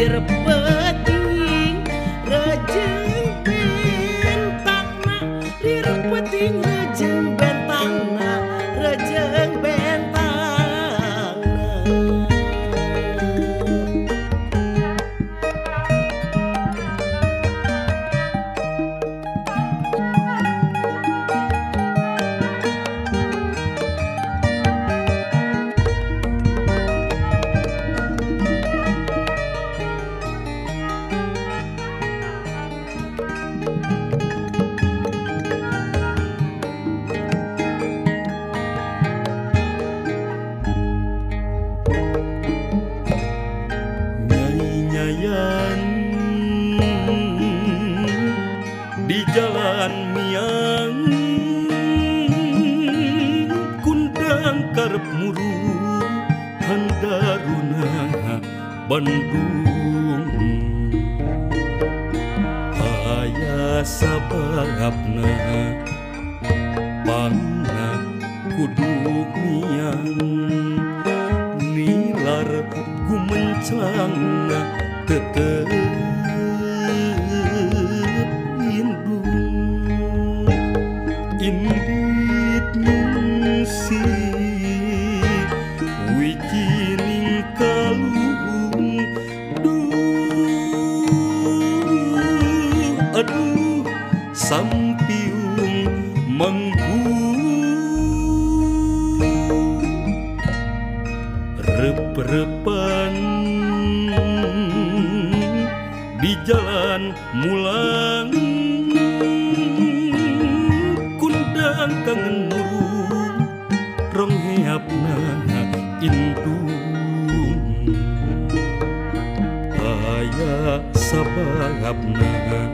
Lir peuting rejeng bentangna, lir peuting rejeng bentangna, rejeng bentangna. Nyayan di jalan miang kundang karep muru handaruna Bandung aya sababna pangna kudu miang nilar gumenclangna tetep indung indit ngungsi wijining kaluhung duh aduh sampiung manggung rep-repan di jalan mulang kundang kangen muru rong heapna indung aya sababna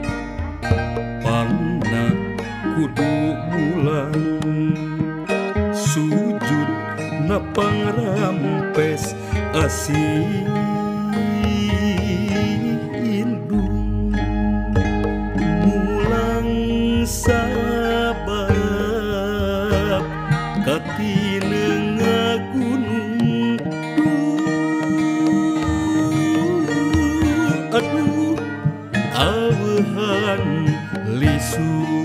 pangna kudu mulang sujud na pangrampes asih indung mulang sabab katinenga gunung duh aduh aweuhan lisung.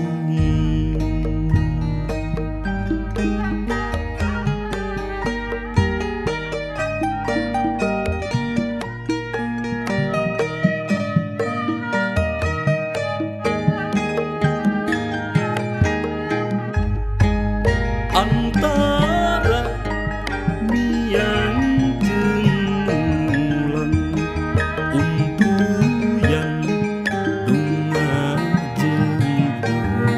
Antara miang jeung mulang untuyan dunga jeung bunga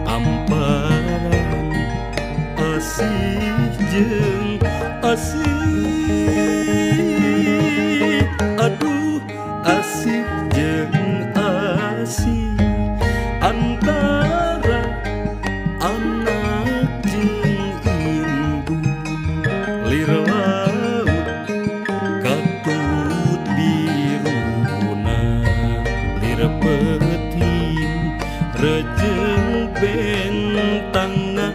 amparan asih jeung asih aduh asih jeung asih antara anak jeung indung lir laut katut biruna lir peuting rejeng bentangna.